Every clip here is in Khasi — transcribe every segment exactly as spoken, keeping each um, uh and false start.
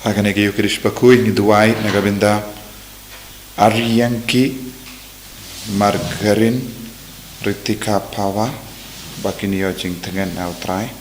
Ha kane ka Eucharist bakhuid ngi duwai na ka bynta Arianki Margarin Ritika Pawa, ba kin ïoh jingthngan na U Trai.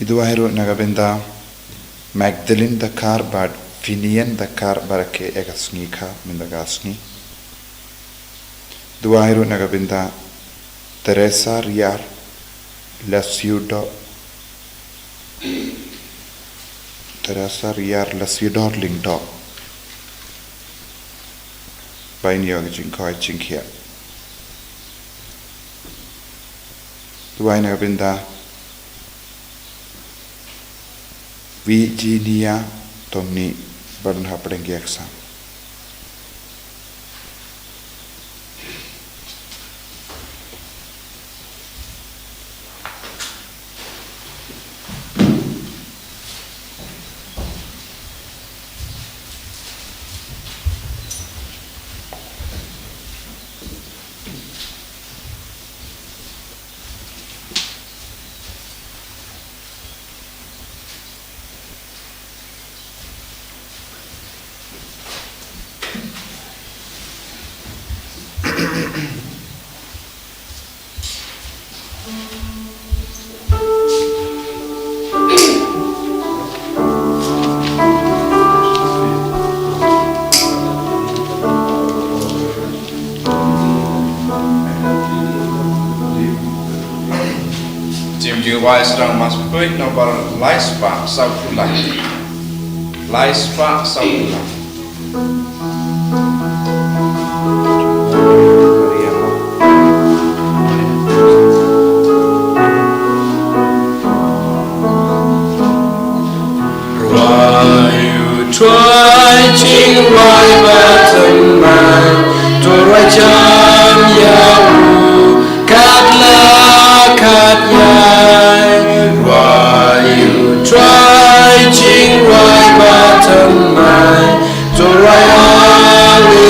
Ngi duwai ruh na ka bynta Magdalene Dakar bad Finian Dakar, ba ki ïa ka sngi kha mynta ka sngi. Duwai ruh na ka bynta Teresa Riar Lasiudo, Teresa Riar Lasiudo Lyngdoh, ba kin ïoh ka jingkoit jingkhiah. Duwai na ka bynta Virginia Tommy, ba don hapdeng ki exam. Jingduwai sdang, Mass bakhuid nombar lai spah sawphew lai. Lai spah sawphew lai. Rwai U Trai jingduwai ba thymmai, to rwai jam ïa u katba katba. Rwai U Trai jingduwai ba thymmai, to rwai Alleluia.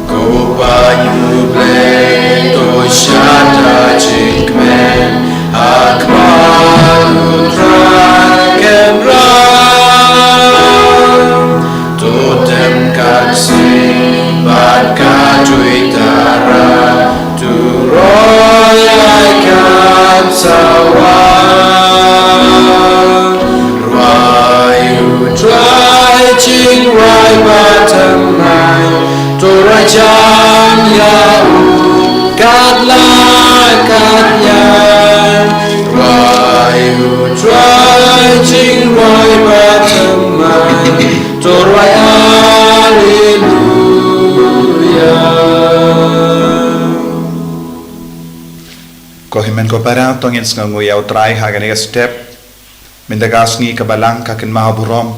Ko paid U Blei, to shata jingkmen ha khmat U Trai Kynrad. To tem ka ksing bad ka duitara, to roi ai kat sawa. Rwai U Trai jingduwai ba thymmai, to rwai jam ïa u katba katba. Rwai U Trai jingduwai ba thymmai, to rwai Alleluia. Ko hynmen ko para, to ngin sngewnguh ïa U Trai ha kane ka step. Mynta ka sngi ka Balang ka kynmaw burom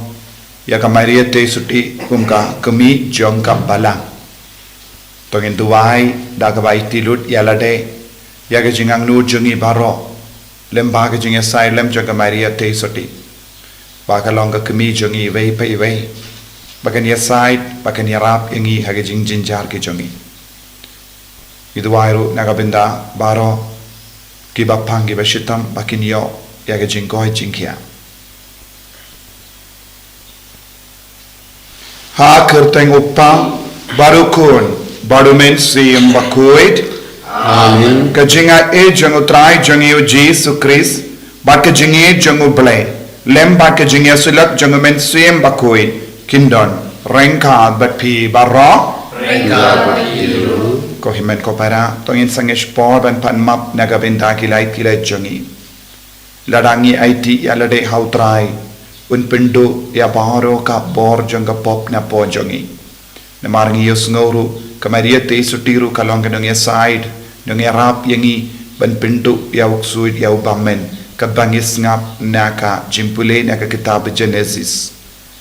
ïa ka Maria Theisotti kum ka kmie jong ka Balang. To ngin duwai da kaba aiti lut ïa lade, ïa ka jingangnud jong ngi baroh, lem bad ka jingïasaid lem jong ka Maria Theisotti, ba ka long ka kmie jong ngi iwei pa iwei, ba kan ïasaid, ba kan ïarap ïa ngi ha ka jingjynjar ki jong ngi. Ngi duwai ruh na ka bynta baroh kiba pang kiba shitom, ba kin ïoh ïa ka jingkoit jingkhiah. Ha ka kyrteng U Kpa, bad U Khun, bad U Mynsiem Bakhuid. Amen. Ka jingaiei jong U Trai jong ngi U Jisu Khrist, bad ka jingïeit jong U Blei, lem bad ka jingïasyllok jong U Mynsiem Bakhuid, kin don ryngkat bad phi baroh. Ryngkat bad phi ruh. Ko hynmen ko para, to ngin sangeh por ban pan map na ka bynta ki lait ki lait jong ngi. Lada ngi aiti ïa lade ha U Trai, un pynduh ïa baroh ka bor jong ka pop na pdeng jong ngi. Namar ngi ïohsngew ruh, ka Maria Theisotti ruh ka long ka nongïasaid, nongïarap ïa ngi, ban pynduh ïa u ksuid ïa u bymmen, katba ngi sngap na ka jingpule na ka kitab Genesis.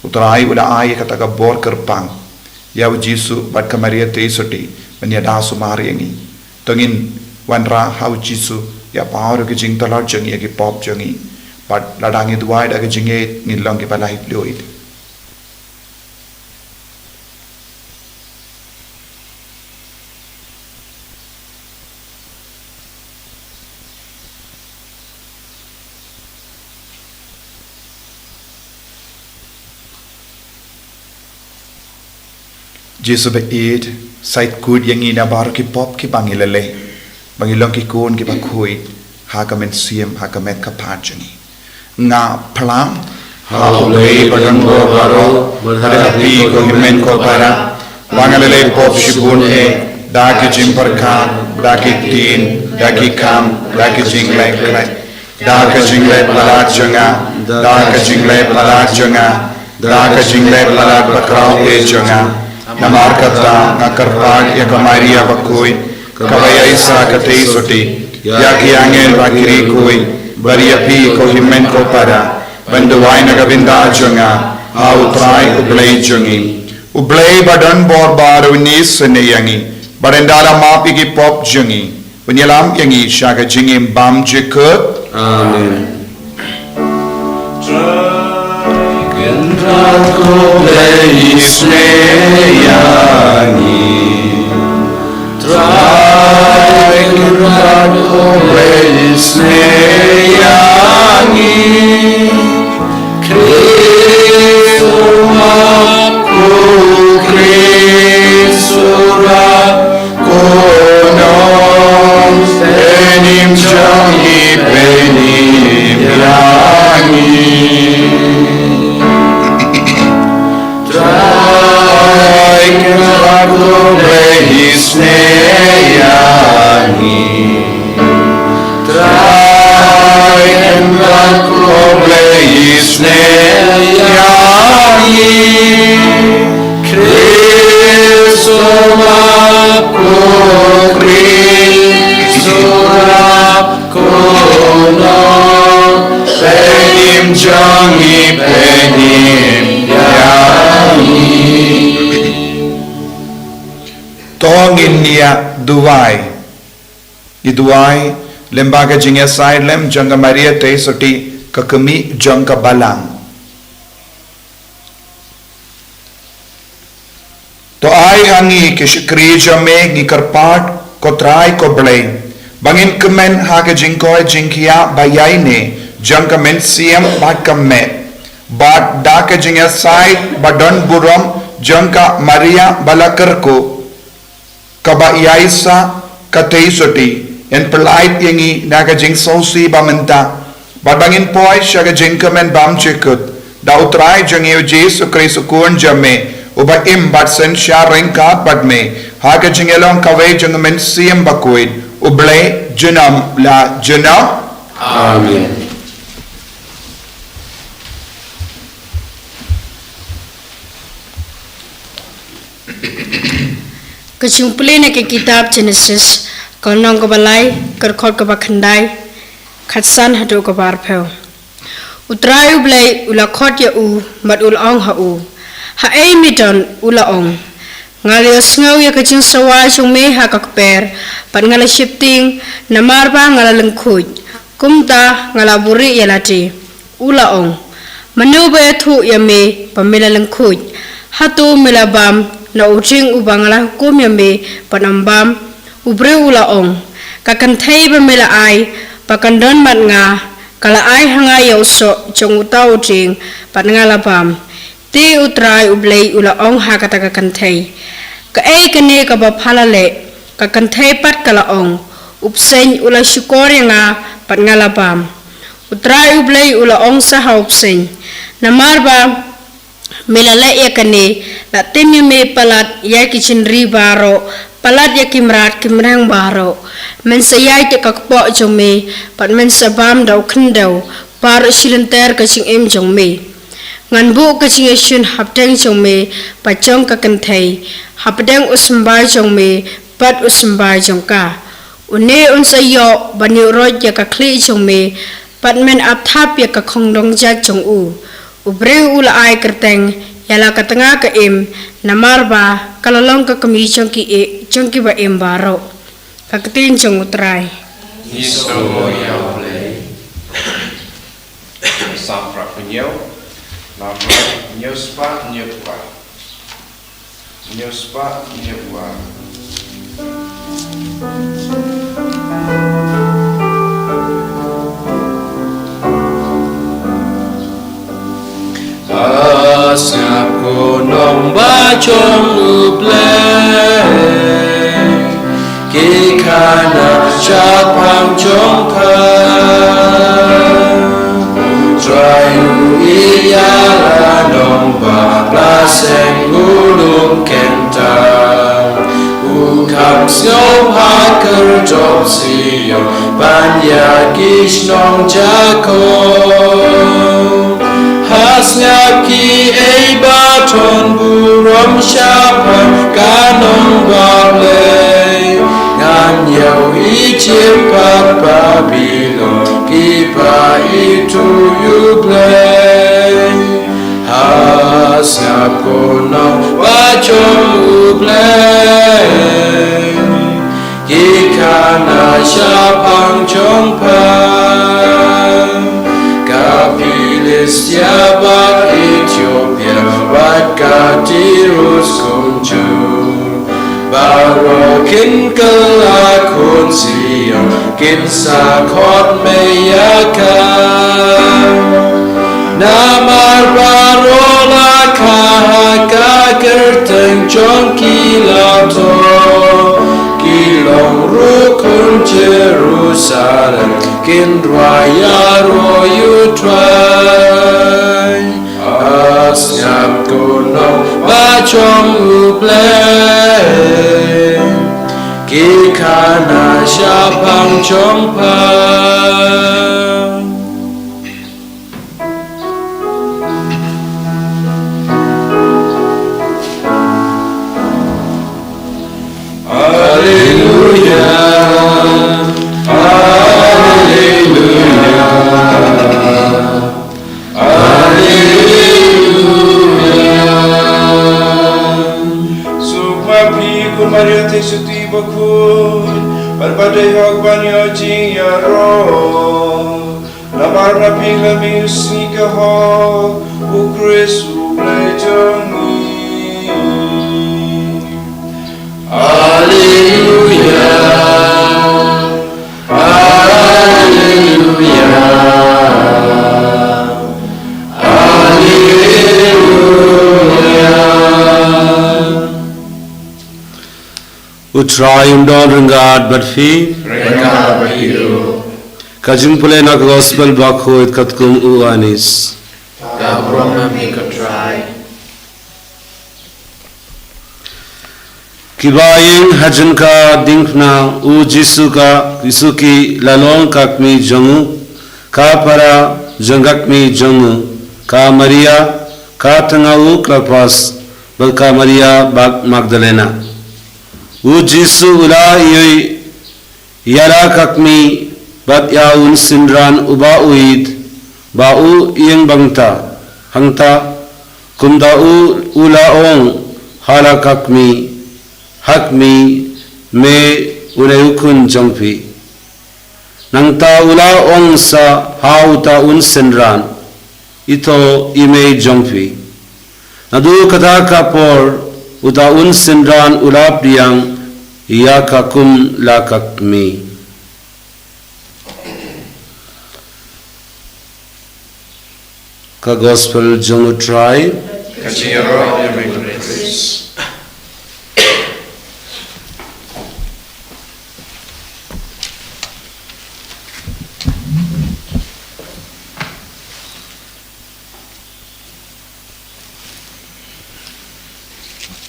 U Trai u la ai ïa kata ka bor kyrpang ïa U Jisu bad ka Maria Theisotti, Ban ïada sumar ïa ngi. To ngin wanrah ha u Jisu ïa baroh ki jingtlot jong ngi, ïa ki pop jong ngi. Bad lada ngi duwai da ka jingngeit, ngin long kiba laitluid. Jisu ba ïeit, sait kut ïa ngi na baroh ki pop kiba ngi la leh, ba ngin long ki khun kiba khuid ha ka mynsiem, ha ka met ka phad jong ngi. Nga phlang ha U Blei ba donbor baroh, bad ha phi ko hynmen ko para, ba nga la leh pop shibun eh, da ki jingpyrkhat, da ki ktien, da ki kam, da ki jingleh khleh, da ka jingleh palat jong nga, da ka jingleh palat jong nga, da ka jingleh palat bakhraw eh jong nga. Namar kata nga kyrpad ïa ka Maria bakhuid, kaba ïaishah katei sotti, ïa ki angel bad ki riewkhuid, bad ïa phi ko hynmen ko para, ban duwai na ka bynta jong nga ha U Trai U Blei jong ngi. U Blei ba donbor baroh un isynei ïa ngi, bad un da la map ïa ki pop jong ngi, un ïalam ïa ngi sha ka jingim bymjukut jukut. Amen. Trai Kynrad ko Blei isynei ïa ngi. Trai Kynrad ko Blei isynei ïa ngi. Khrist u map, ko Khrist u rap, ko nongpynim jong ngi, pynim ïa ngi. Trai Kynrad ko Blei isynei ïa ngi. Trai Kynrad ko Blei isynei ïa ngi. Khrist u map, ko Khrist u rap, ko nongpynim jong ngi, pynim ïa ngi. To ngin ïa duwai. Ngi duwai lyngba ka jingïasaid lem jong ka Maria Theisotti, ka kmie jong ka Balang. To ai ha ngi ki shakri jong me, ngi kyrpad ko Trai ko Blei, ba ngin kmen ha ka jingkoit jingkhiah ba ïaineh jong ka mynsiem bad ka met, bad da ka jingïasaid ba don burom jong ka Maria ba la kyrkhu, kaba ïaishah katei sotti, yn pyllait ïa ngi na ka jingsngewsih ba mynta, bad ba ngin poi sha ka jingkmen bymjukut, da U Trai jong ngi U Jisu Khrist U Khun jong me, uba im bad synshar ryngkat bad me ha ka jingïalong kawei jong U Mynsiem Bakhuid, U Blei junom la junom. Amen. Ka jingpule na ka kitab Jenesis, ka lynnong kaba lai, ka dkhot kaba khyndai, khatsan haduh kaba arphew. U Trai U Blei u la khot ïa u, bad u la ong ha u, "Haei me don?" U la ong, "Nga la ïohsngew ïa ka jingsawa jong me ha ka kper, bad nga la sheptieng, namar ba nga la lyngkhuid. Kumta nga la buhrieh ïa lade." U la ong, "Mano ba ïathuh ïa me ba me la lyngkhuid? Hato me la bam na u dieng uba nga la hukum ïa me ban ym bam?" U briew u la ong, "Ka kynthei ba me la ai ba kan don bad nga, ka la ai ha nga ïa u soh jong uta u dieng, bad nga la bam." Te U Trai U Blei u la ong ha kata ka kynthei, "Kaei kane kaba pha la leh?" Ka kynthei pat ka la ong, "U bseiñ u la shukor ïa nga, bad nga la bam." U Trai U Blei u la ong sa ha u bseiñ, "Namar ba me la leh ïa kane, la tim ïa me palat ïa ki jingri baroh, palat ïa ki mrad ki mreng baroh. Men sa ïaid da ka kpoh jong me, bad men sa bam da u khyndew baroh shi lynter ka jingim jong me. Ngan buh ka jingïashun hapdeng jong me bad jong ka kynthei, hapdeng u symbai jong me bad u symbai jong ka. Une un sa ïoh ban ïuh roit ïa ka khlieh jong me, bad men ap thap ïa ka khongdong jait jong u." U briew u la ai kyrteng ïa la ka tnga ka im, namar ba ka la long ka kmie jong ki, jong kiba im baroh. Ka ktien jong U Trai. Ngi sngewbha ïa U Blei. Samprak pynïew. Namar ñiew spah ñiew pua. Ñiew spah ñiew pua. Sngap ko nongbah jong U Blei, ki khana shaphang jong pha. Trai u ïa la nongbah blaseng u lum kynta. U kham sngewbha kyrtop Sion ban ïa ki shnong Jakob. Ha sngap kiei ba ton burom shaphang ka nongbah Blei. Ngan ïohi Ijipt bad Babilon kiba ithuh ïa U Blei. Ha sngap ko nongbah jong U Blei, ki khana shaphang jong pha. Ka Philistia bad Ethiopia bad ka Tirus kumjuh, baroh kin kylla khun Sion, kin sa khot mei ïa ka. Namar baroh la kha ha ka kyrteng jong ki la thoh. Ki long ruh khun Jerusalem, kin rwai ïaroh ïa U Trai. Ha sngap ko nongbah jong U Blei, ki khana shaphang jong pha. Alleluia, alleluia, alleluia. Suk ma phi ko Maria theisotti bakhuid, bad ba dei hok ban ïoh jingïaroh. Namar na phi la mih u sngi ka hok, u Khrist U Blei jong ngi. Alleluia, alleluia, alleluia. U Trai un don ryngkat bad phi. Ryngkat bad phi ruh. Ka jingpule na ka Gospel bakhuid katkum u Ïoannis. Ka burom ma phi ko Trai. Kiba ïeng ha jingkha diengphna, u Jisu ka, Jisu ki la long ka kmie jong u, ka para jong ka kmie jong u, ka Maria, ka tnga u Klopas, bad ka Maria bad Magdalena. U Jisu u la ïohi ïa la ka kmie bad ïa un synran uba u ïeit, ba u ïeng bynta, hangta, kumta u, u la ong ha la ka kmie, ha kmie, me, une u khun jong phi. Nangta u la ong sa ha uta un synran, ito i mei jong phi. Naduh kata ka por uta un synran u la pdiang ïa ka kum la ka kmie. Ka Gospel jong u Trai. Ka jingïaroh ïa me ko Khrist.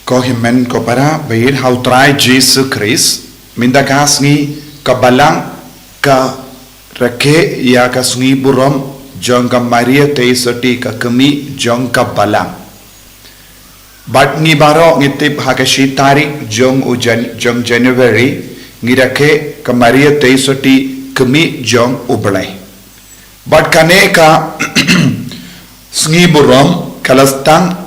Ko hynmen ko para ba ïeit ha u Trai Jisu Khrist, mynta ka sngi ka Balang ka rakhe ïa ka sngi burom jong ka Maria Theisotti ka kmie jong ka Balang. Bad ngi baroh ngi tip ha ka shi tarik jong u Jan-, jong January ngi rakhe ka Maria Theisotti kmie jong u Blei. Bad kane ka sngi burom ka la sdang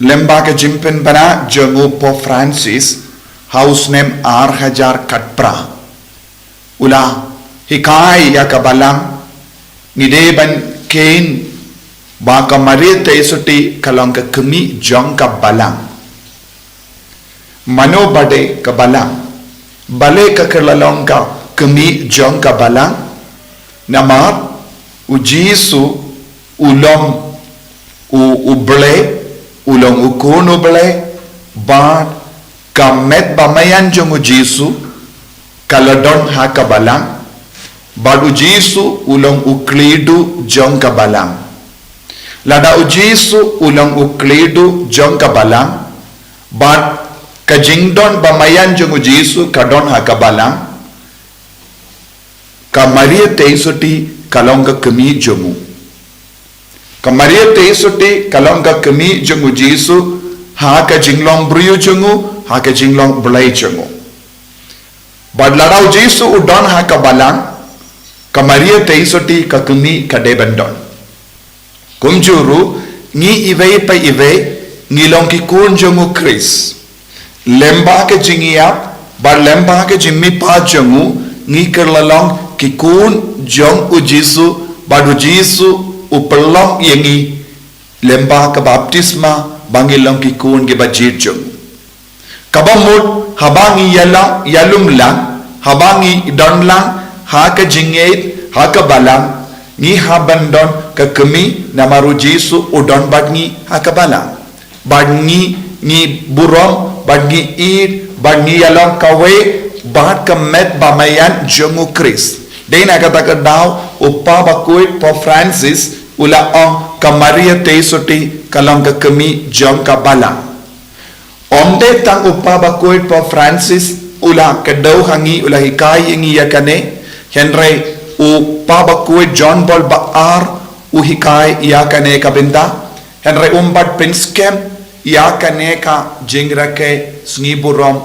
lyngba ka jingpynbna jong u Pope Francis, ha u snem ar hajar khatphra. U la hikai ïa ka balang, ngi dei ban kheiñ ba ka Maria Theisotti ka long ka kmie jong ka balang. Mano ba dei ka balang? Balei ka kylla long ka kmie jong ka balang? Namar u Jisu u long u, u Blei, u long u Khun u Blei, bad ka met ba maïan jong u Jisu ka la don ha ka balang, bad u Jisu u long u khlieh duh jong ka balang. Lada u Jisu u long u khlieh duh jong ka balang, bad ka jingdon ba maïan jong u Jisu ka don ha ka balang, ka Maria Theisotti ka long ka kmie jong u. Ka Maria Theisotti ka long ka kmie jong u Jisu, ha ka jinglong briew jong u, ha ka jinglong Blei jong u. Bad lada u Jisu u don ha ka balang, ka Maria Theisotti ka kmie ka dei ban don. Kumjuh ruh, ngi iwei pa iwei, ngi long ki khun jong u Khrist. Lyngba ka jingïap, bad lyngba ka jingmihpat jong u, ngi kylla long ki khun jong u Jisu, bad u Jisu u pynlong ïa ngi lyngba ka baptisma, ba ngi long ki khun kiba jied jong u. Kaba mut, haba ngi ïalang, ïalum lang, haba ngi don lang ha ka jingngeit ha ka balang, ngi hap ban don ka kmie, namar u Jisu u don bad ngi ha ka balang. Bad ngi, ngi burom, bad ngi ïeit, bad ngi ïalong kawei bad ka met ba maïan jong u Khrist. Dei na kata ka daw u Papa Bakhuid Pope Francis u la ong ka Maria Theisotti ka long ka kmie jong ka balang. Ym dei tang u Papa Bakhuid Pope Francis u la kdew ha ngi, u la hikai ïa ngi ïa kane, hynrei u Papa Bakhuid John Paul ba ar u hikai ïa kane ka bynta, hynrei um pat pynskhem ïa kane ka jingrakhe sngi burom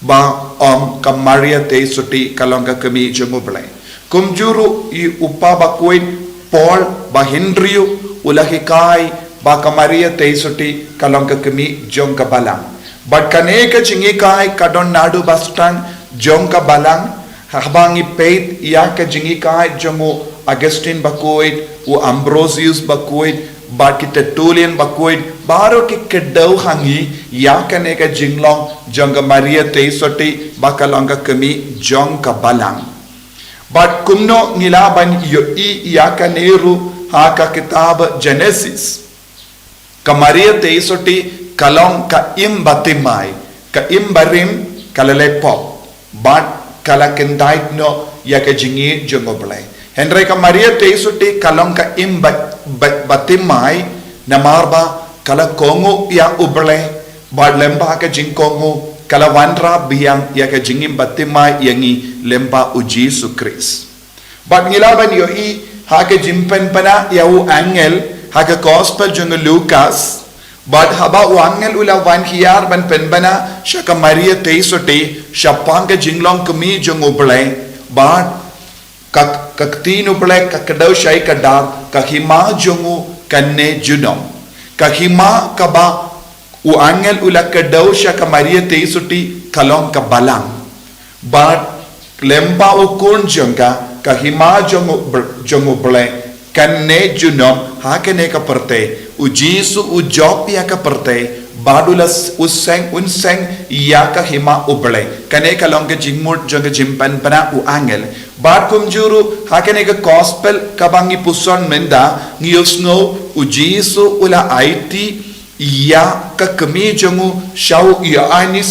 ba ong ka Maria Theisotti ka long ka kmie jong u Blei. Kumjuh ruh ïa u Papa Bakhuid Paul ba hynriew u la hikai ba ka Maria Theisotti ka long ka kmie jong ka balang. Bad kane ka jinghikai ka don naduh ba sdang jong ka balang, haba ngi peit ïa ka jinghikai jong u Augustine Bakhuid, u Ambrosius Bakhuid, bad ki Tertullian Bakhuid, baroh ki kdew ha ngi ïa kane ka jinglong jong ka Maria Theisotti ba ka long ka kmie jong ka balang. Bad kumno ngi lah ban ïohi ïa kane ruh ha ka kitab Genesis. Ka Maria Theisotti ka long ka im ba thymmai, ka im barim, ka la leh pop, bad ka la kyntait noh ïa ka jingïeit jong u Blei. Hynrei ka Maria Theisotti ka long ka im ba, ba, ba thymmai, namar ba ka la kohnguh ïa u Blei, bad lyngba ka jingkohnguh ka la wanrah biang ïa ka jingim ba thymmai ïa ngi lyngba u Jisu Khrist. Bad ngi lah ban ïohi ha ka jingpynbna ïa u angel ha ka gospel jong u Lukas. Bad haba u angel u la wan hiar ban pynbna sha ka Maria Theisotti shaphang ka jinglong kmie jong u Blei. Bad ka, ka ktien u Blei ka kdew shai kdar, ka hima jong u kan neh junom. Ka hima kaba u angel u la kdew sha ka Maria Theisotti ka long ka balang. Bad lyngba u Khun jong ka, ka hima jong u Bl-, jong u Blei kan neh junom ha kane ka pyrthei. U Jisu u jop ïa ka pyrthei, bad u la s-, u seng, un seng ïa ka hima u Blei. Kane ka long ka jingmut jong ka jingpynbna u angel. Bad kumjuh ruh ha kane ka gospel kaba ngi puson mynta, ngi ïohsngew u Jisu u la aiti ïa ka kmie jong u sha u Ïoannis,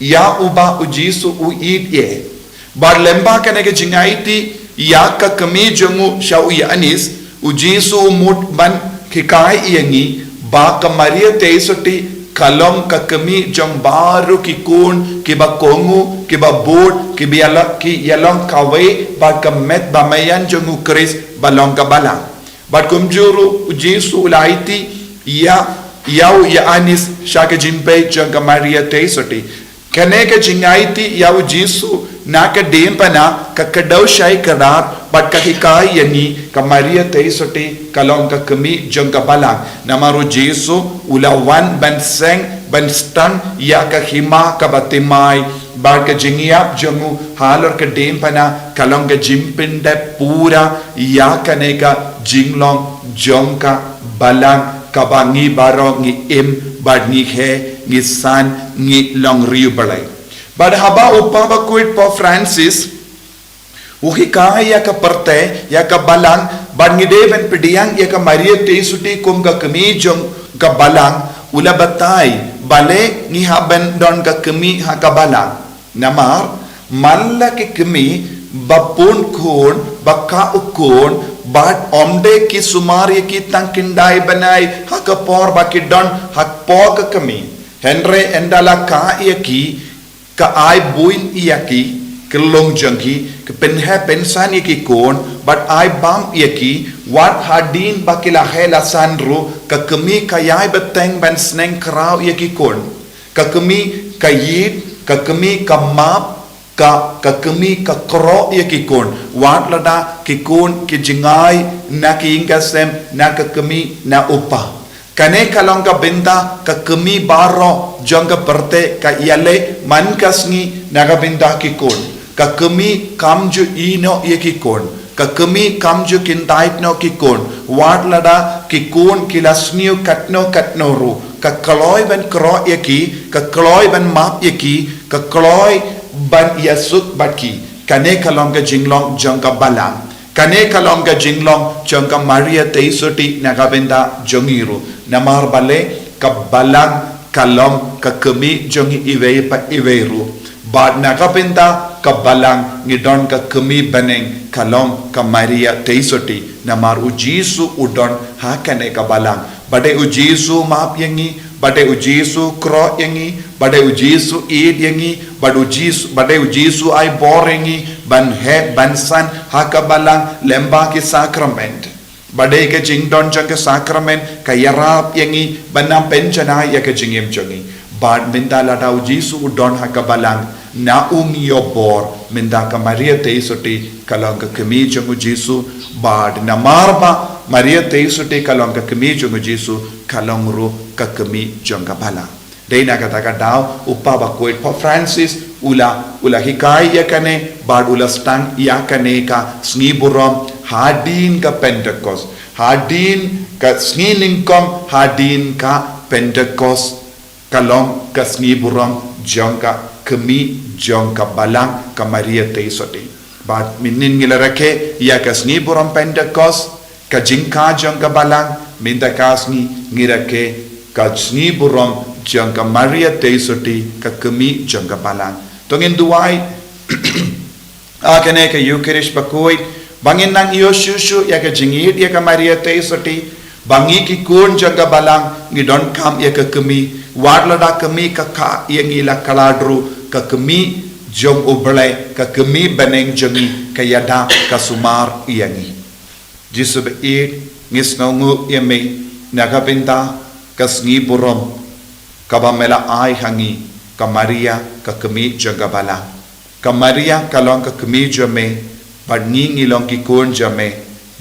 ïa uba u Jisu u ïeit ïa. Bad lyngba kane ka jingaiti ïa ka kmie jong u sha u Ïoannis, u Jisu u mut ban hikai ïa ngi ba ka Maria Theisotti ka long ka kmie jong baroh ki khun kiba kohnguh, kiba bud, kiba ïalong, ki ïalong kawei bad ka met ba maïan jong u Khrist ba long ka balang. Bad kumjuh ruh u Jisu u la aiti ïa, ïa u Ïoannis sha ka jingpeit jong ka Maria Theisotti. Kane ka jingaiti ïa u Jisu na ka diengphna ka kdew shai kdar, Bad ka hikai ïa ngi, ka Maria Theisotti ka long ka kmie jong ka Balang. Namar u Jisu u la wan ban seng, ban sdang ïa ka hima kaba thymmai. Bad ka jingïap jong u halor ka diengphna ka long ka jingpyndep pura ïa kane ka jinglong jong ka Balang kaba ngi baroh ngi im, bad ngi heh, ngi san, ngi long riewblei. Bad haba u Papa Bakhuid Pope Francis u hikai ïa ka pyrthei, ïa ka Balang, bad ngi dei ban pdiang ïa ka Maria Theisotti kum ka kmie jong ka Balang, u la batai, balei ngi hap ban don ka kmie ha ka Balang. Namar man la ki kmie ba bun khun, ba kah u khun, bad ym dei ki sumar ïa ki tang khyndai bnai ha ka por ba ki don hapoh ka kmie. Hynrei ynda la kah ïa ki, ka ai buiñ ïa ki, ka long jong ki, ka pynheh pynsan ïa ki khun, bad ai bam ïa ki, wat hadien ba ki la heh la san ruh, ka kmie ka ïai bteng ban sneng khraw ïa ki khun. Ka kmie ka ïeit, ka kmie ka map, ka, ka kmie ka kroh ïa ki khun. Wat lada ki khun ki jngai na ki ïing ki sem, na ka kmie na u pa. Kane ka long ka bynta ka kmie baroh jong ka pyrthei ka ïaleh man ka sngi na ka bynta ki khun. Ka kmie kam ju ïehnoh ïa ki khun. Ka kmie kam ju khyndai noh ki khun. Wat lada ki khun ki la sniew katno katno ruh. Ka kloi ban kroh ïa ki, ka kloi ban map ïa ki, ka kloi ban ïasuk bad ki. Kane ka long ka jinglong jong ka Balang. Kane ka long ka jinglong jong ka Maria Theisotti na ka bynta jong ngi ruh. Namar balei, ka Balang ka long ka kmie jong ngi iwei pa iwei ruh. Bad na ka bynta ka Balang ngi don ka kmie bneng ka long ka Maria Theisotti. Namar u Jisu u don ha kane ka Balang. Ba dei u Jisu map ïa ngi, ba dei u Jisu kroh ïa ngi, ba dei u Jisu ïeit ïa ngi, ba dei u Jisu, ba dei u Jisu ai bor ïa ngi ban heh ban san ha ka Balang lyngba ki sakrament. Ba dei ka jingdon jong ka sakrament ka ïarap ïa ngi ban nang pynjanai ïa ka jingim jong ngi. Bad mynta lada u Jisu u don ha ka Balang, na u ngi ïoh bor. Mynta ka Maria Theisotti ka long ka kmie jong u Jisu. Bad namar ba Maria Theisotti ka long ka kmie jong u Jisu, ka long ruh ka kmie jong ka Balang. Dei na kata ka daw u Papa Bakhuid Pope Francis u la, u la hikai ïa kane, bad u la sdang ïa kane ka sngi burom hadien ka Pentecost. Hadien ka sngi nyngkong, hadien ka Pentecost, ka long ka sngi burom jong ka kmie jong ka Balang, ka Maria Theisotti. Bad mynnin ngi la rakhe ïa ka sngi burom Pentecost, ka jingkah jong ka Balang, mynta ka sngi ngi rakhe ka sngi burom jong ka Maria Theisotti, ka kmie jong ka Balang. To ngin duwai ha kane ka Eucharist bakhuid, ba ngin nang ïoh shuh shuh ïa ka jingïeit ïa ka Maria Theisotti, ba ngi ki khun jong ka Balang ngi donkam ïa ka kmie, wat lada kmie ka kah ïa ngi la khlad ruh, ka kmie jong U Blei, ka kmie bneng jong ngi ka ïada ka sumar ïa ngi. Jisu ba ïeit, ngi sngewnguh ïa me na ka bynta ka sngi burom kaba me la ai ha ngi, ka Maria ka kmie jong ka Balang. Ka Maria ka long ka kmie jong me, bad ngi ngi long ki khun jong me,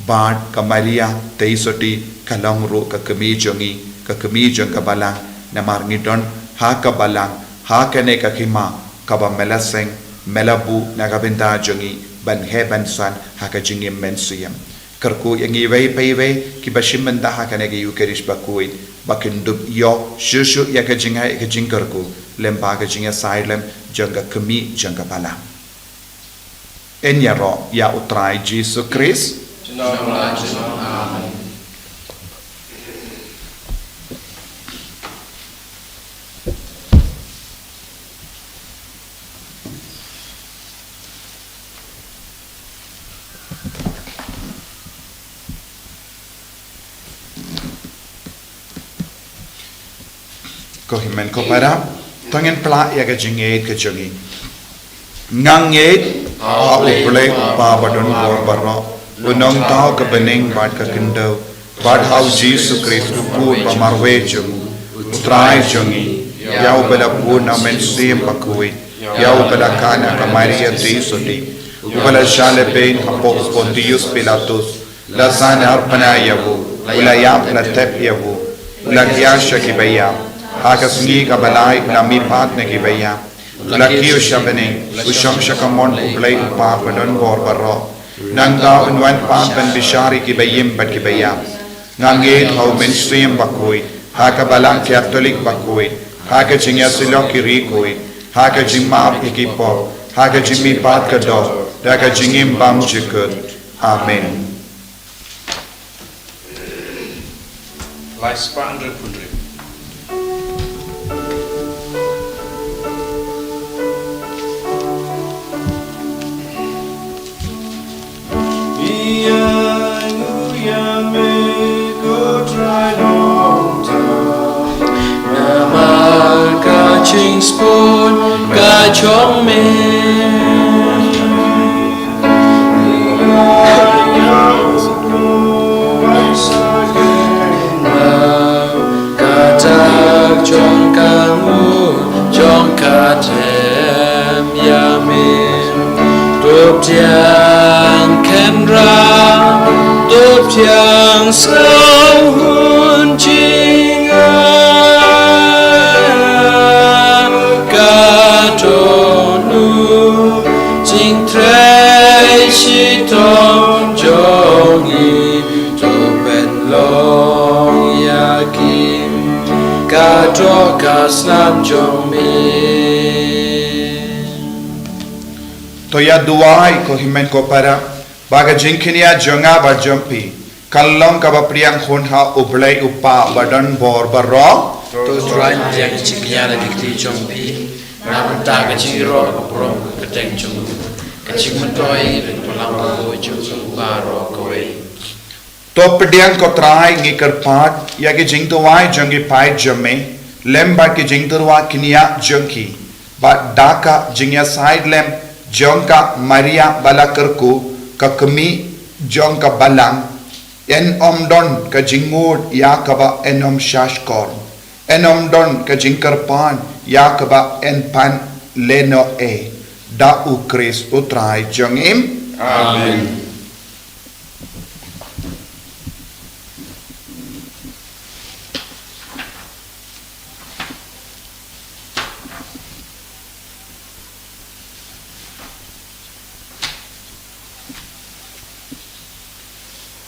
bad ka Maria Theisotti ka long ruh ka kmie jong ngi, ka kmie jong ka Balang, namar ngi don ha ka Balang, ha kane ka hima kaba me la seng, me la buh na ka bynta jong ngi ban heh ban san ha ka jingim mynsiem. Kyrkhu ïa ngi iwei pa iwei kiba shim bynta ha kane ka Eucharist bakhuid, ba kin dup ïoh shuh shuh ïa ka jingai ka jingkyrkhu lyngba ka jingïasaid lem jong ka kmie jong ka Balang. Yn ïaroh ïa U Trai Jisu Khrist. Junom la junom. Amen. Ko hynmen ko para, to ngin pynlait ïa ka jingngeit ka jong ngi. Nga ngeit ha U Blei U Kpa badonbor baroh, U Nongthaw ka bneng bad ka khyndew, bad ha U Jisu Khrist U Khun ba marwei jong U Trai jong ngi, ïa uba la bun na U Mynsiem Bakhuid, ïa uba la kha na ka Maria Theisotti, uba la shah lehbeiñ hapoh Pontius Pilatus, la sah arpana ïa u, u la ïap la tep ïa u, u la khiah sha ki baïap, ha ka sngi kaba lai u la mihpat na ki baïap, u la kiew sha bneng, u shong sha kamon U Blei U Kpa badonbor baroh. Nangta un wan pat ban bishar ïa ki baïm bad ki baïap. Nga ngeit ha U Mynsiem Bakhuid, ha ka Balang Katholik bakhuid, ha ka jingïasyllok ki riewkhuid, ha ka jingmap ïa ki pop, ha ka jingmihpat ka doh, da ka jingim bymjukut. Amen. Lai spah hynriew phew hynriew. Ïa ngu ïa me ko Trai Nongthaw, namar ka jingspun ka jong me. Ka dak jong ka ngut jong ka them ïa me. To pdiang kynrad, to pdiang sngewhun jingngeit, ka dohnud jingtrei shitom jong ngi. To pynlong ïa ki ka doh ka snam jong me. To ïa duwai ko hynmen ko para, ba ka jingkynïa jong nga bad jong phi kan long kaba pdiang khun ha U Blei U Kpa badonbor baroh. To Trai pdiang ka jingkynïa na ki kti jong phi, na bynta ka jingïaroh ka burom ka kyrteng jong u, ka jingmyntoi bad ka pynlong ka burom jong u baroh kawei. To pdiang ko Trai, ngi kyrpad ïa ki jingduwai jong ki paid jong me lem bad ki jingtyrwa kynïa jong ki, bad da ka jingïasaid lem jong ka Maria ba la kyrkhu, ka kmie jong ka Balang, yn ym don ka jingngud ïa kaba yn ym shahshkor, yn ym don ka jingkyrpad ïa kaba yn pan lehnoh ei. Da U Khrist U Trai jong ngi. Amen.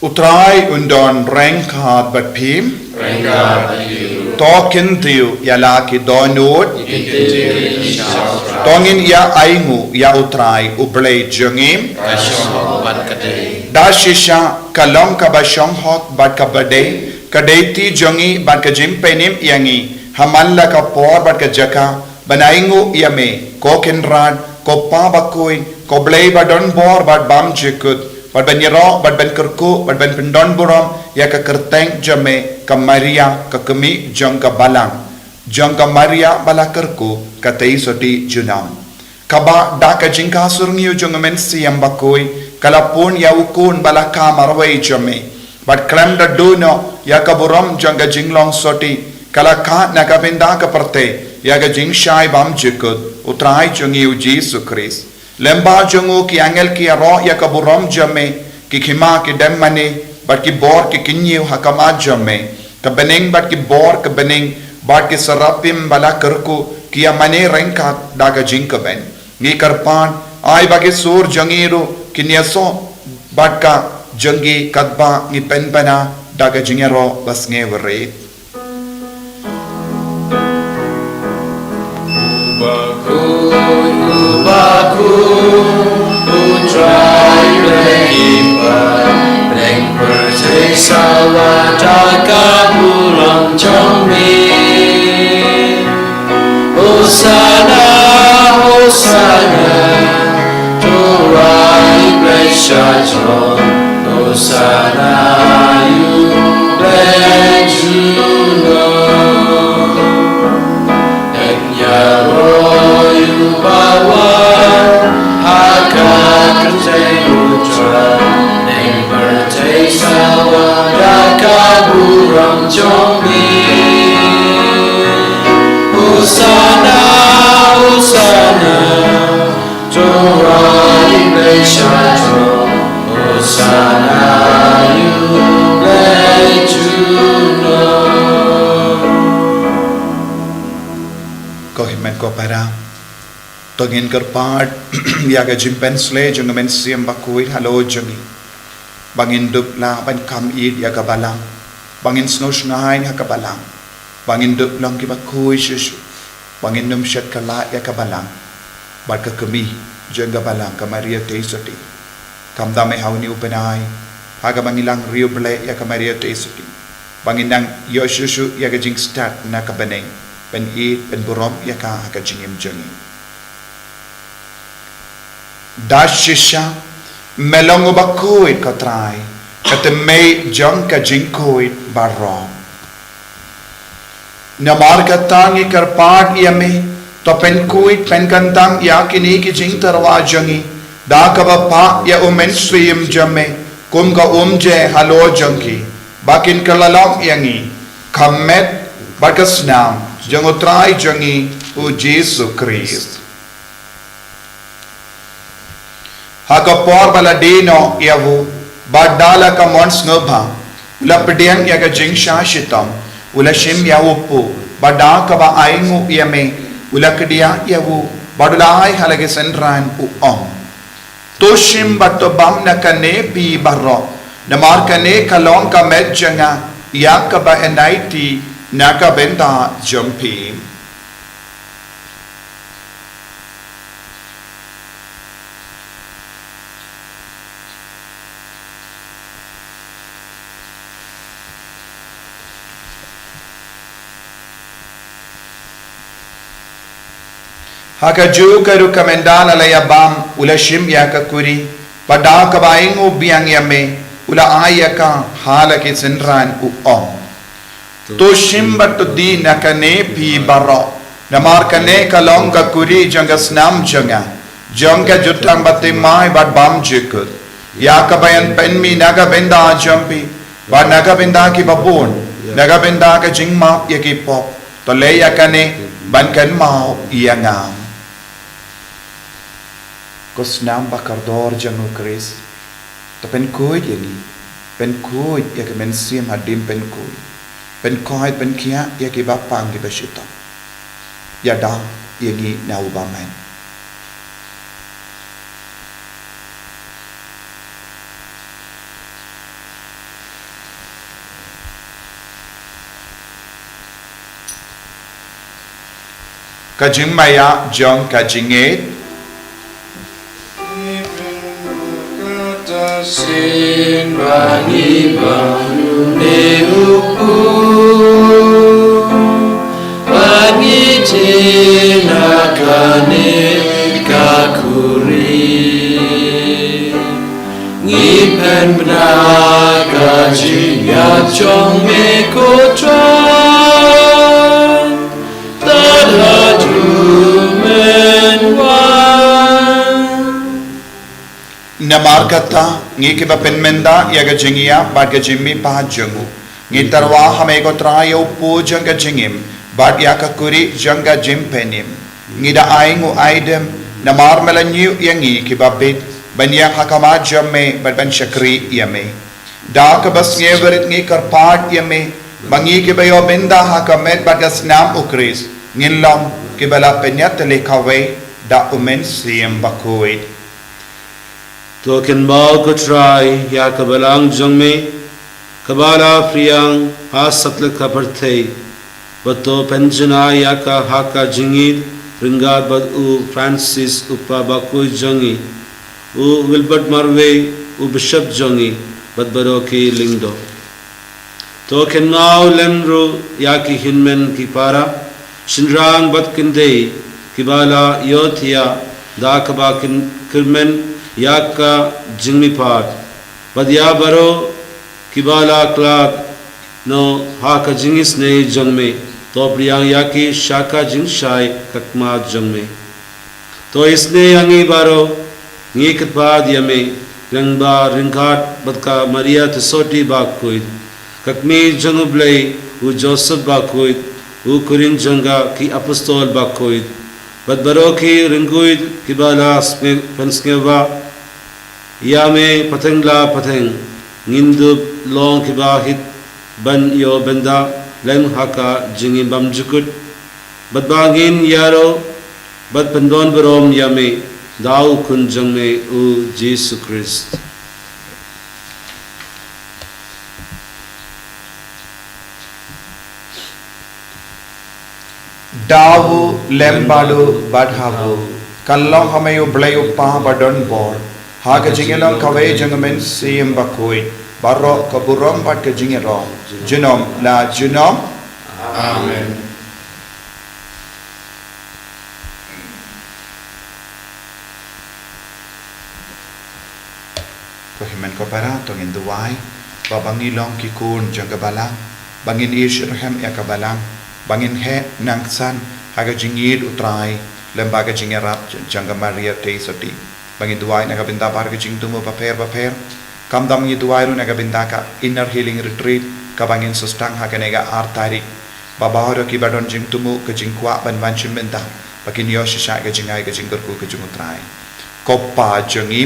U Trai un don ryngkat bad phi. Ryngkat bad phi. To kyntiew ïa la ki dohnud. Ki kyntiew ïa la ki dohnud. To ngin ïa ainguh ïa U Trai U Blei jong ngi. Ka shong hok bad ka dei. Da shisha ka long kaba shong hok bad kaba dei, ka dei ti jong ngi bad ka jingpynim ïa ngi ha man la ka por bad ka jaka, ban ainguh ïa me, ko Kynrad, ko Pa bakhuid, ko Blei badonbor bad bymjukut, bad ban ïaroh, bad ban kyrkhu, bad ban pyndonburom ïa ka kyrteng jong me, ka Maria, ka kmie jong ka Balang, jong ka Maria ba la kyrkhu, ka tei sotti junom. Kaba da ka jingkha syrngiew jong U Mynsiem Bakhuid, ka la pun ïa U Khun ba la kha marwei jong me. Bad khlem da duh noh ïa ka burom jong ka jinglong sotti, ka la kha na ka bynta ka pyrthei ïa ka jingshai bymjukut, U Trai jong ngi U Jisu Khrist. Lem bad jong u ki angel ki ïaroh ïa ka burom jong me, ki khima ki dem mane, bad ki bor ki kyñiew ha khmat jong me. Ka bneng bad ki bor ka bneng, bad ki serapim ba la kyrkhu, ki ïa mane ryngkat da ka jingkmen. Ngi kyrpad, ai ba ki sur jong ngi ruh kin ïasoh bad ka jong ngi, katba ngi pynbna da ka jingïaroh basngewrit. Uba khuid, uba khuid, U Trai Blei ki paidbah, bneng pyrthei sawa da ka burom jong me. Hosana, Hosana, to rai Blei sha throne. Hosana ïa U Blei junom. Yn ïaroh ïa uba wan ha ka kyrteng U Trai. Bneng pyrthei sawa da ka burom jong me. Hosana, Hosana, to rai Blei Ko para, to ngin kyrpad ïa ka jingpynsleh jong ka Mynsiem Bakhuid halor jong ngi, ba ngin dup lah ban kham ïeit ïa ka balang, ba ngin sngewshngaiñ ha ka balang, ba ngin dup long kiba khuid shuh shuh, ba ngin ym shet kylla ïa ka balang bad ka kmie jong ka balang, ka Maria Theisotti. Khamtam eh ha une u bnai, ha kaba ngi la riewblei ïa ka Maria Theisotti, ba ngin nang ïoh shuh shuh ïa ka jingstad na ka bneng, ban ïeit ban burom ïa ka ha ka jingim jong ngi. Da shisha me long uba khuid, ko Trai, ka tymmen jong ka jingkhuid baroh. Namar kata ngi kyrpad ïa me, to pynkhuid pynkyntang ïa kine ki jingtyrwa jong ngi, da kaba phah ïa u Mynsiem jong me kum ka umje halor jong ki, ba kin kylla long ïa ngi ka met bad ka snam jong u Trai jong ngi, u Jisu Khrist. Ha ka por ba la die noh ïa u, bad da la ka mon sngewbha, u la pdiang ïa ka jingshah shitom, u la shim ïa u pud, bad da kaba ainguh ïa me, u la kdiah ïa u, bad u la ai ha la ki synran, u ong: To shim bad to bam na kane phi baroh, namar kane ka long ka met jong nga, ïa kaba yn aiti na ka bynta jong phi. Ha kajuh ka ruh, ka mynda la ïa bam, u la shim ïa ka kuri, bad da kaba ainguh biang ïa me, u la ai ïa ka ha la ki synran, u ong: To shim bad to die na kane phi baroh, namar kane ka long ka kuri jong ka snam jong nga, jong ka jutang bathymmai bad bymjukut, ïa kaba yn pynmih na ka bynta jong phi bad na ka bynta kiba bun, na ka bynta ka jingmap ïa ki pop. To leh ïa kane ban kynmaw ïa nga. Ko snam ba kordor jong u Khrist, to pynkhuid ïa ngi, pynkhuid ïa ka mynsiem hadien pynkhuid, pynkhuid pynkhiah ïa kiba pang kiba shitom. Ïada ïa ngi na u bymman. Ka jingmaïa jong ka jingngeit. Sien ba ngi bam ne u pud, ba ngi die na kane ka kuri. Ngi pynbna ka jingïap jong me, ko Trai, tad haduh men wan. Namar kata, ngi kiba pynmynda ïa ka jingïap bad ka jingmihpat jong u, ngi tyrwa ha me, ko Trai, ïa u pud jong ka jingim bad ïa ka kuri jong ka jingpynim. Ngi da ainguh aidem, namar me la ñiew ïa ngi kiba bit ban ïeng ha khmat jong me bad ban shakri ïa me. Da kaba sngewrit ngi kyrpad ïa me, ba ngi kiba ïoh bynta ha ka met bad ka snam u Khrist, ngin long kiba la pynïatylli kawei da u Mynsiem Bakhuid. To kynmaw, ko Trai, ïa ka balang jong me, kaba la phriang ha satlak ka pyrthei, bad to pynjynjar ïa ka ha ka jingïeit ryngkat bad u Francis u Kpa Bakhuid jong ngi, u Wilbert marwei u Bishop jong ngi, bad baroh ki lyngdoh. To kynmaw lem ruh ïa ki hynmen ki para, shynrang bad kynthei, kiba la ïohthiah da kaba kyn-, kyrmen ïa ka jingmihpat, bad ïa baroh kiba la khlad noh ha ka jingisynei jong me, to pdiang ïa ki sha ka jingshai khadmat jong me. To isynei ïa ngi baroh, ngi kyrpad ïa me, lyngba ryngkat bad ka Maria Theisotti Bakhuid, ka Kmie jong u Blei, u Joseph Bakhuid, u khun jong ka, ki apostol bakhuid, bad baroh ki riewkhuid kiba la sngew-, pynsngewbha ïa me pateng la pateng, ngin dup long kiba hit ban ïoh bynta lem ha ka jingim bymjukut. Bad ba ngin ïaroh bad pyndon burom ïa me da u Khun jong me u Jisu Khrist. Da u lem bad u bad ha u, kan long ha me u Blei u Kpa badonbor, ha ka jinglong kawei jong u Mynsiem Bakhuid, baroh ka burom bad ka jingïaroh, junom la junom. Amen. Ko hynmen ko para, to ngin duwai ba, ba ngin long ki khun jong ka balang, ba ngin ïohi shitrhem ïa ka balang, ba ngin heh nangsan ha ka jingïeit u Trai lem bad ka jingïarap jong ka Maria Theisotti. Ba ngin duwai na ka bynta baroh ki jingthmu bapher bapher. Kumta ngin duwai ruh na ka bynta ka Inner Healing Retreat kaba ngin sa sdang ha kane ka ar tarik. Ba baroh kiba don jingthmu, ka jingkwah ban wan shim bynta, ba kin ïoh shisha ka jingai ka jingkyrkhu ka jong u Trai. Ko Pa jong ngi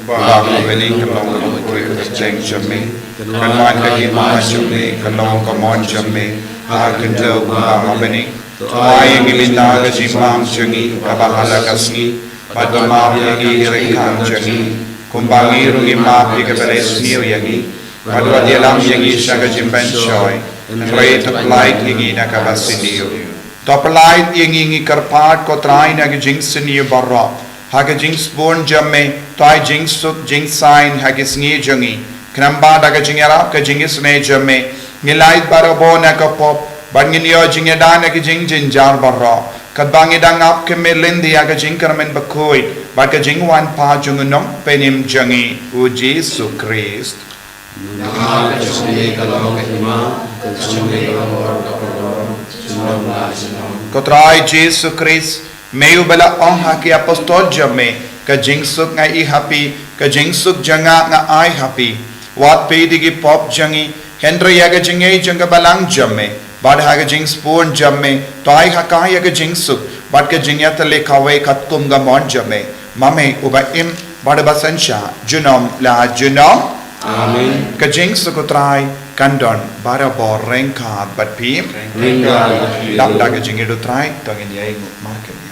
ba ha bneng, ka long ka kyrteng jong me, kan wan ka hima jong me, ka long ka mon jong me ha ka khyndew kumba ha bneng. To ai ïa ngi mynta ka jingbam jong ngi kaba ha la ka sngi, bad to map ïa ngi ki jingkam jong ngi, kumba ngi ruh ngi map ïa kiba la isniew ïa ngi, bad wat ïalam ïa ngi sha ka jingpynshoi, hynrei to pyllait ïa ngi na kaba sniew. To pyllait ïa ngi, ngi kyrpad ko Trai, na ki jingsniew baroh, ha ka jingsbun jong me, to ai jingsuk jingsaiñ ha ki sngi jong ngi. Khnang ba da ka jingïarap ka jingisynei jong me, ngi lait barabor na ka pop, bad ngin ïoh jingïada na ki jingjynjar baroh, katba ngi dang ap khmih lynti ïa ka jingkyrmen bakhuid bad ka jingwan pat jong u Nongpynim jong ngi u Jisu Khrist. Namar ka jong me ka long ka hima, ka jong me ka long ka kyrdan, junom la junom. Ko Trai Jisu Khrist, me uba la ong ha ki apostol jong me, ka jingsuk nga ai ha phi, ka jingsuk jong nga nga ai ha phi. Wat peit ïa ki pop jong ngi, hynrei ïa ka jingngeit jong ka balang jong me, bad ha ka jingsbun jong me, to ai ha ka ïa ka jingsuk bad ka jingïatylli kawei katkum ka mon jong me, ma me uba im bad uba synshar junom la junom. Amen. Ka jingsuk u Trai kan don barabor ryngkat bad phi. Ryngkat bad phi. Dap da ka jingïeit u Trai, to ngin ïainguh markylliang.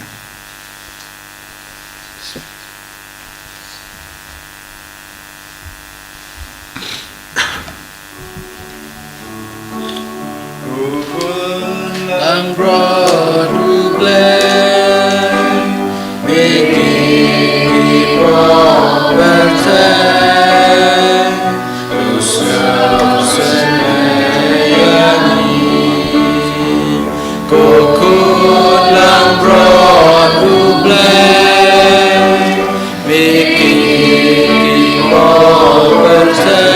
U Khun langbrot U Blei, me ki pyrthei, u sngewsynei ïa ngi. Ko Khun langbrot U Blei, me ki pyrthei,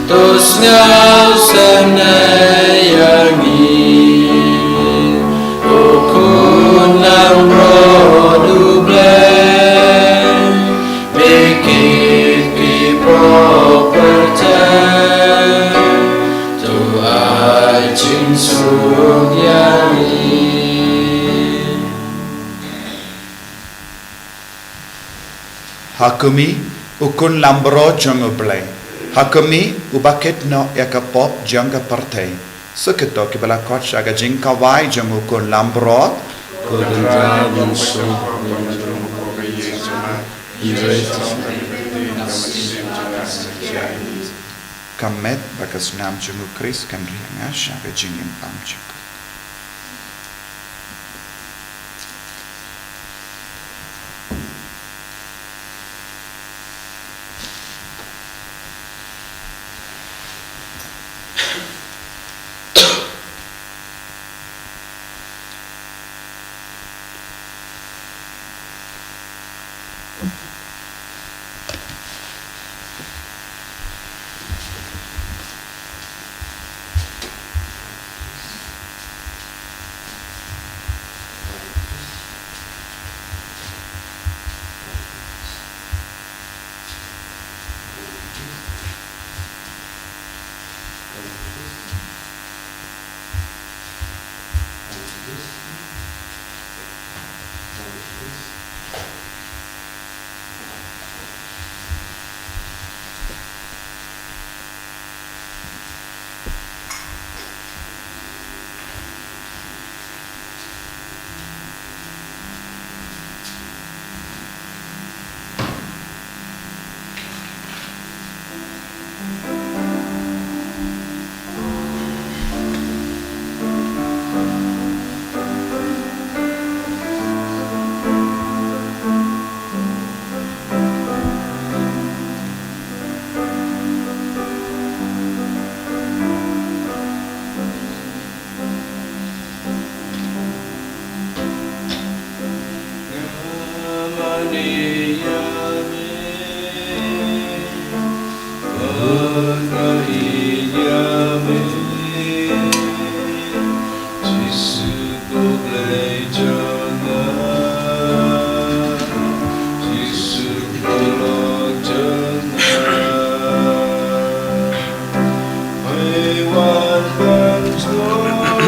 to sngewsynei ïa ngi. Ko Khun langbrot U Blei, me ki pyrthei, to ai jingsuk ïa ngi. Ha khmih, U Khun langbrot jong U Blei. Ha khmih, uba kit noh ïa ka pop jong ka pyrthei. Sa kito kiba la khot sha ka jingkawei jong U Khun langbrot. Ko Khun langbrot jong U Blei. Ka met bad ka snam jong U Khrist kan ri ha nga sha ka jingim bymjukut.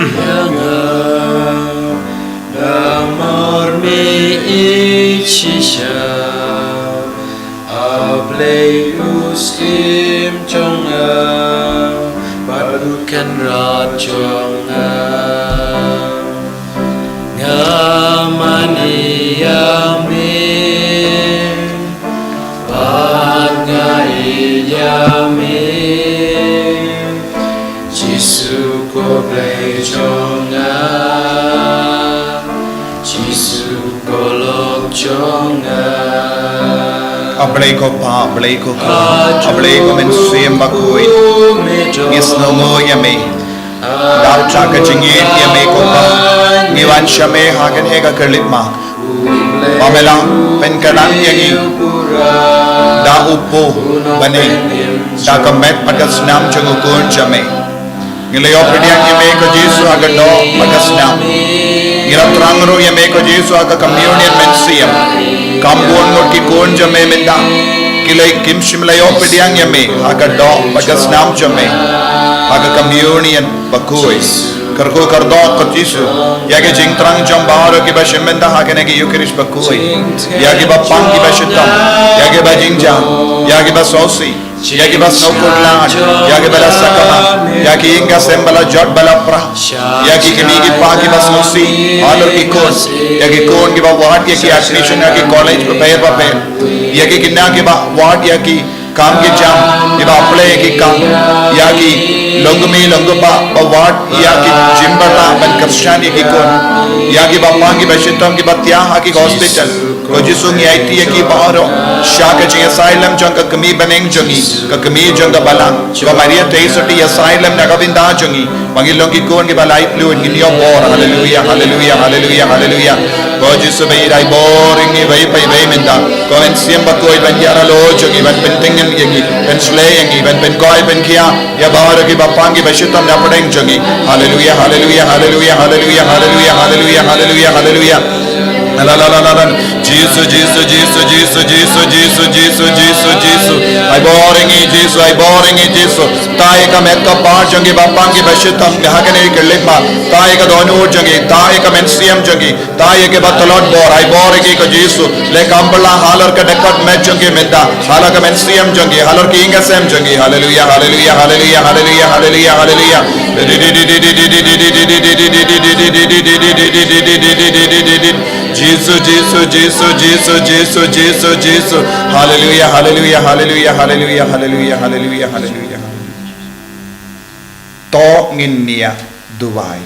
Ïa nga, namar me ïeit shisha, A Blei u Syiem jong nga, bad u Kynrad jong nga. Nga mane ïa me, bad nga ïeit ïa me. Jisu ko Blei jong nga, Jisu ko lok jong nga. A Blei ko Pa, A Blei ko Khun, A Blei ko Mynsiem Bakhuid. Ngi sngewnguh ïa me. Dap da ka jingïeit ïa me ko Pa, ngi wan sha me ha kane ka khyllipmat. Ba me la pynkynad ïa ngi da u Kpa bneng, da ka met bad ka snam jong u Khun jong me. Ngi la ïoh pdiang ïa me ko Jisu ha ka doh bad ka snam. Ngi la thrang ruh ïa me ko Jisu ha ka communion mynsiem. Kam bun ngut ki khun jong me mynta ki la, kim shym la ïoh pdiang ïa me ha ka doh bad ka snam jong me ha ka communion bakhuid. Kyrkhu kyrdoh ko Jisu ïa ki jingthrang jong baroh kiba shim bynta ha kane ka Eucharist bakhuid, ïa kiba pang kiba shitom, ïa kiba jingjam, ïa kiba sngewsih, ïa kiba sngewkhuslai, ïa kiba la sakma, ïa ki ïing ki sem ba la jot ba la pra, ïa ki kmie ki kpa kiba sngewsih halor ki khun, ïa ki khun kiba wad ïa ki admission ha ki college bapher bapher, ïa ki khynnah kiba wad ïa ki kam ki jam, kiba plie ki kam, ïa ki longkmie longkpa ba wad ïa ki jingbatai ban kyrshan ïa ki khun, ïa kiba pang kiba shitom kiba thiah ha ki hospital. Ko Jisu ngi aiti ïa ki baroh sha ka jingïasai lem jong ka kmie bneng jong ngi, ka kmie jong ka balang, ko Maria Theisotti, ïasai lem na ka bynta jong ngi. Ba ngin long ki khun kiba laitluid, ngin ïoh bor. Haleluia, haleluia, haleluia, haleluia. Ko Jisu ba ïeit, ai bor ïa ngi iwei pa iwei mynta. Ko Mynsiem Bakhuid ban ïarap halor jong ngi, ban pyntngen ïa ngi, ban shlei ïa ngi, ban pynkhiah, ban pynkhiah ïa baroh kiba pang kiba shitom na pdeng jong ngi. Haleluia, haleluia, haleluia, haleluia, haleluia, haleluia, haleluia, haleluia. La la la la la. Jisu, Jisu, Jisu. Ai bor ïa ngi Jisu, ai bor ïa ngi Jisu. Tah ïa ka met ka par jong kiba pang kiba shitom ha kane ka khyllipmat. Tah ïa ka dohnud jong ngi, tah ïa ka mynsiem jong ngi, tah ïa kiba tlot bor, ai bor ïa ngi ko Jisu. Leh kam pala halor ka dkhot met jong ngi mynta, halor ka mynsiem jong ngi, halor ki ïing ki sem jong ngi. Haleluia, haleluia, haleluia, haleluia, haleluia, haleluia. Jisu, Jisu, Jisu, Jisu, Jisu, Jisu, Jisu. Haleluia, haleluia, haleluia, haleluia, haleluia, haleluia, haleluia. To ngin ïa duwai.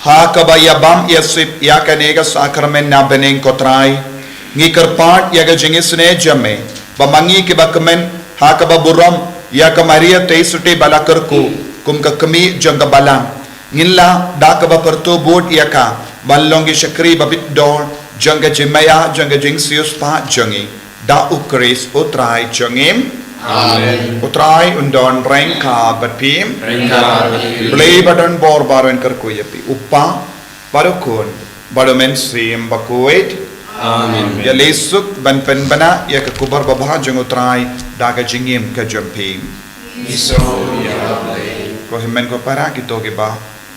Ha kaba ïabam ïasip ïa kane ka sakramen na bneng ko Trai, ngi kyrpad ïa ka jingisynei jong me, ba ma ngi kiba kmen ha kaba burom ïa ka Maria Theisotti ba la kyrkhu kum ka kmie jong ka balang, ngin lah da kaba pyrto bud ïa ka ban long ki shakri ba bit dor jong ka jingmaïa, jong ka jingsiewspah jong ngi. Da U Khrist U Trai jong ngi. Amen. U Trai un don ryngkat bad phi. Ryngkat bad phi. Blei ba don bor baroh un kyrkhu ïa phi, U Kpa, bad U Khun, bad U Mynsiem Bakhuid. Amen. Ïaleh suk ban pynbna ïa ka khubor babha jong U Trai da ka jingim ka jong phi. Ngi sngew ïa Blei. Ko hynmen ko para, kito kiba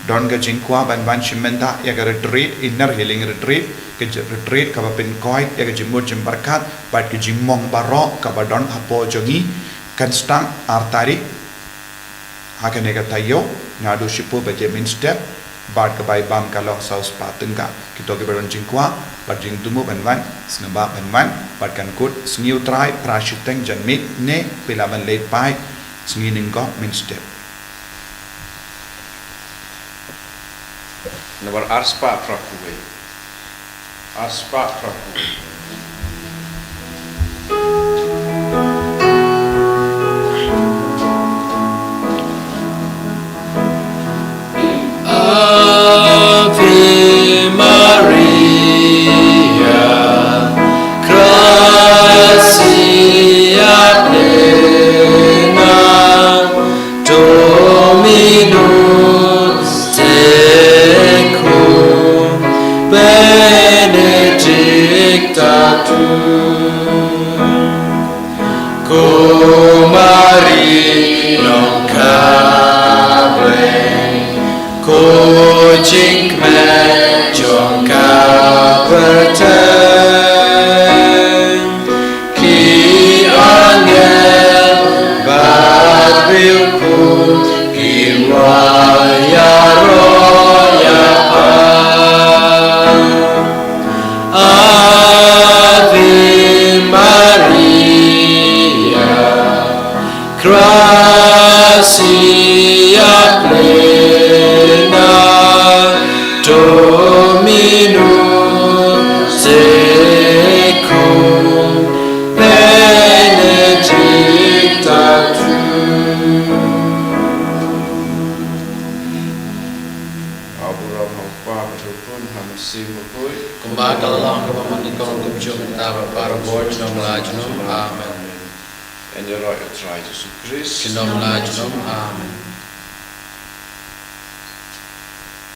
don ka jingkwah ban wan shim bynta ïa ka retreat, Inner Healing Retreat, ka j-, retreat kaba pynkoit ïa ka jingmut jingpyrkhat bad ka jingmong baroh kaba don hapoh jong ngi, kan start ar tarik ha kane ka taïew, naduh shiphew baje mynstep bad ka bai bam ka long saw spah tyngka. Kito kiba don jingkwah bad jingthmu ban wan, sngewbha ban wan, bad kan kut sngi U Trai phra shiteng janmiet ne phi lah ban leit paid sngi Nongkop mynstep. Nambar arspah phra phew wei. Arspah phra phew wei. Ave Maria, gratia plena, Dominus tecum, benedicta tu cum mulieribus Kumba ka la long, kumba mynnyngkong, kumjuh, mynta, bad baroh, junom la junom. Amen. Ïaroh ïa U Trai Jisu Khrist. Junom la junom. Amen.